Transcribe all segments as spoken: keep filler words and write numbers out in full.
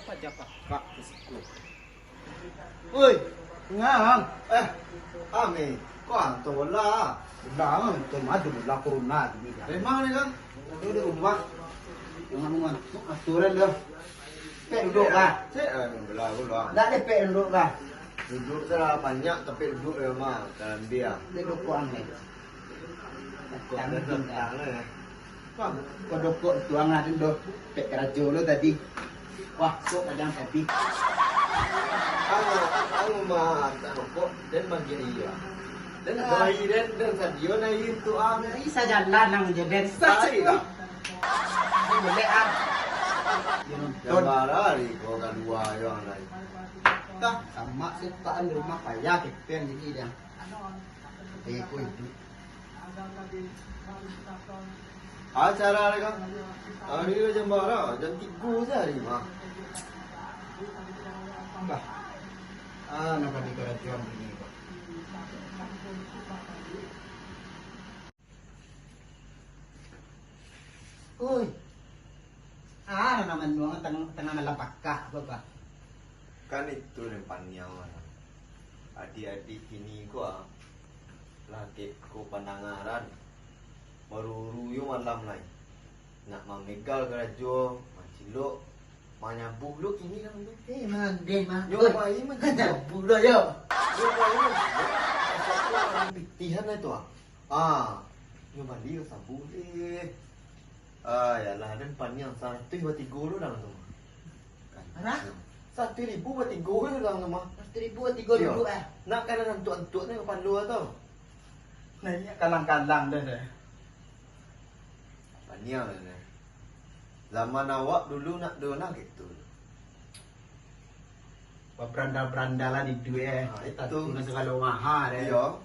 Paja pakak di siko. Oi, ngah. Eh, Ami, kok anto bola? Bola, anto madu bola corona gini kan. Memang ni kan? Itu di rumah. Jangan ngantuk, aturan dah. Pek duduk lah. Cek, eh, bola, bola. Ndak ada pek duduk lah. Duduk tu lah banyak, tapi duduk di rumah, dalam dia. Dia dukung ni. Kok ada tentang lah ya. Bang, kau dokok tuang lah tu doh. Pek karajo lo tadi. Wah, sok padang tadi. Anu, anu mah, tak rokok, dan bagi iya. Dan Ah. Bagi dan, dan sadio na iya tu ah. Ih, sajalan nang je, Den. Sari lah. Ni boleh ah. Dia nonton. Gambar hari kau kadua yang lain. Tah, sama sih, tahan di rumah payah, kepen gini dia. Beko itu. Acara ni kan, hari ni jam bara, jam tigo se hari mah. Bah, ah, nak di karajoan ini, Pak. Oi. Ah, nak manuang tang-, tangah malam pakak, apa, Pak? Kan itu nan paniang lah. Adik-adik kini ko ah, lagek ko pandangaran. Baruru yo malam lai. Nak mamegal karajo, mancilok, manyabuh lo kini kan tu. Eh, mandeh mah. Nyo bai mancilok. Nyabuh lo yo. Nyo bai mancilok. Pitihan lah tu ah. Ah, nyo bali ka sabuh eh. Ah, yalah, den paniang saratuih batigo lo dalam tu mah. Kan. Arah? Saratuih ribu batigo lo dalam tu mah. Saratuih ribu batigo Iyo. Duduk eh. Nak ka antuak-antuak ni kapalo tu. Nah, iyo kalang-kalang dah dah. Paniang dah dah. Zaman awak dulu nak do nah gitu. Babrandal-brandal lah di duit eh. Ah, itu. Tatu nan sagalo maha deh. Iyo.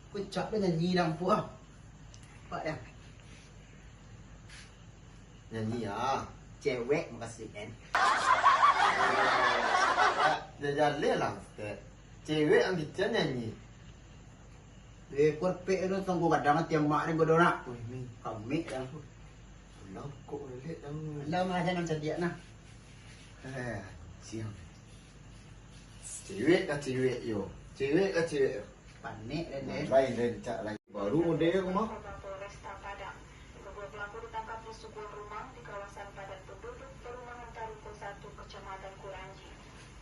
Kucak tu nyanyi dah ampuh ah. Pak dah. Nyanyi ah. Cewek makasih kan. Dah jaleh lah, Ustaz. Cewek yang kecil nyanyi. Eh, perfect tu tunggu kadang tiang mak ni bodoh nak. Wih, ni. Kami dah. Pulang kok balik dah. Alah, mah aja nan cadiak nah. Eh, siang. Cewek ka cewek yo. Cewek ka cewek yo. Panik dah deh. Lain, lain, cak lain. Baru model aku mah. Polresta Padang. Kedua pelaku ditangkap di sebuah rumah di kawasan padat penduduk perumahan Taruko satu, Kecamatan Kuranji.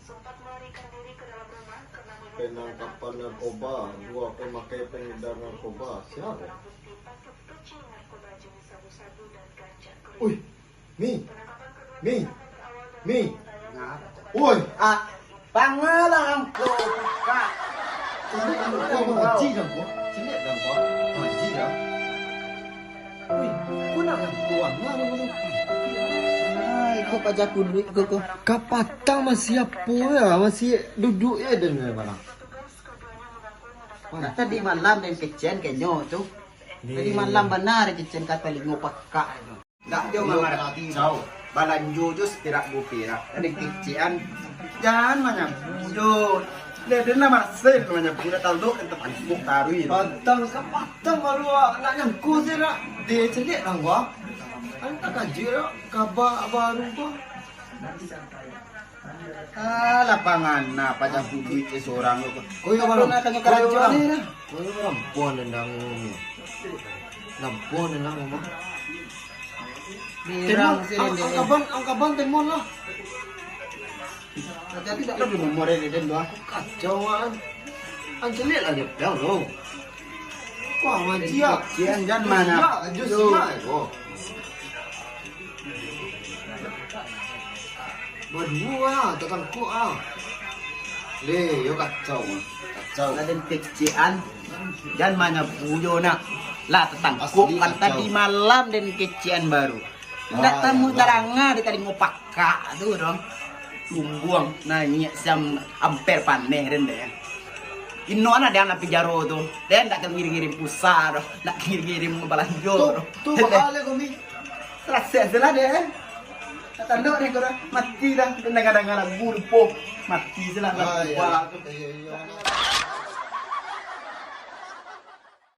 Sempat melarikan diri ke dalam rumah karena menurut Penangkapan narkoba, dua pemakai pengedar narkoba. Siapa? Barang bukti paket kecil narkoba jenis sabu-sabu dan ganja kering. Uih, Mi. Mi. Mi. Nah. Woi. Ah, pangalang ko buka. Ciliak dah ko, Bang. Haji dah ko. Ciliak dah ko. Haji dah. Wih, ko nak tuan lah, Bang. Ai, ko paja kuluik ko, ko. Kapatang masih apo ya? Masih duduk ya dan mana? Nah, tadi malam den kecekan nyo tu. Tadi malam bana den kecekan ka talingo pakak tu. Ndak jo mangarati. Balanjo jo sapirak duo pirak. Ado kecekan. Jan manyabu jo. Lah, den lah marasai manyabu, dak tahu tu kan tapansuk taruih. Pantang ka patang baru nak nyangko se dak. Deh, celiak lah gua. Kan tak kaji dak. Kaba baru gua. Alah, pangana, paja kuluik se surang tu. Koyo barang. Koyo barang. Koyo barang. Buah nendang ni. Nah, buah nendang, Bang. Birang. Temon, si ang-, Rende. Angkaban, angkaban temon lah. Hati-hati tak ada nomor Rende tu, ah. Kacau, ah. Ancelik lah dia, dah, lo. Wah, majiak. Kian jan mana? Siap, siap, siap. Baduo ah, tatangkok ah. Leh, yo kacau. Kacau. Lah den kecekan, jan manyabu jo nak. Lah tatangkok asli kan kacau. Tadi malam den kecekan baru. Ndak tamu taranga di talingo pakak tu dong. Tumbuang naiak siam amper paneh den deh. Ino anak den anak pijaro tu. Den ndak ngirim-ngirim pulsa doh, ndak ngirim-ngirim balanjo doh. Tu, tu bakal le kami. Rasek se lah deh. Tanduk deh korang. Mati dah. Dengar-dengar lagu lupo. Mati se lah. Ah, iyo. Iyo, iyo.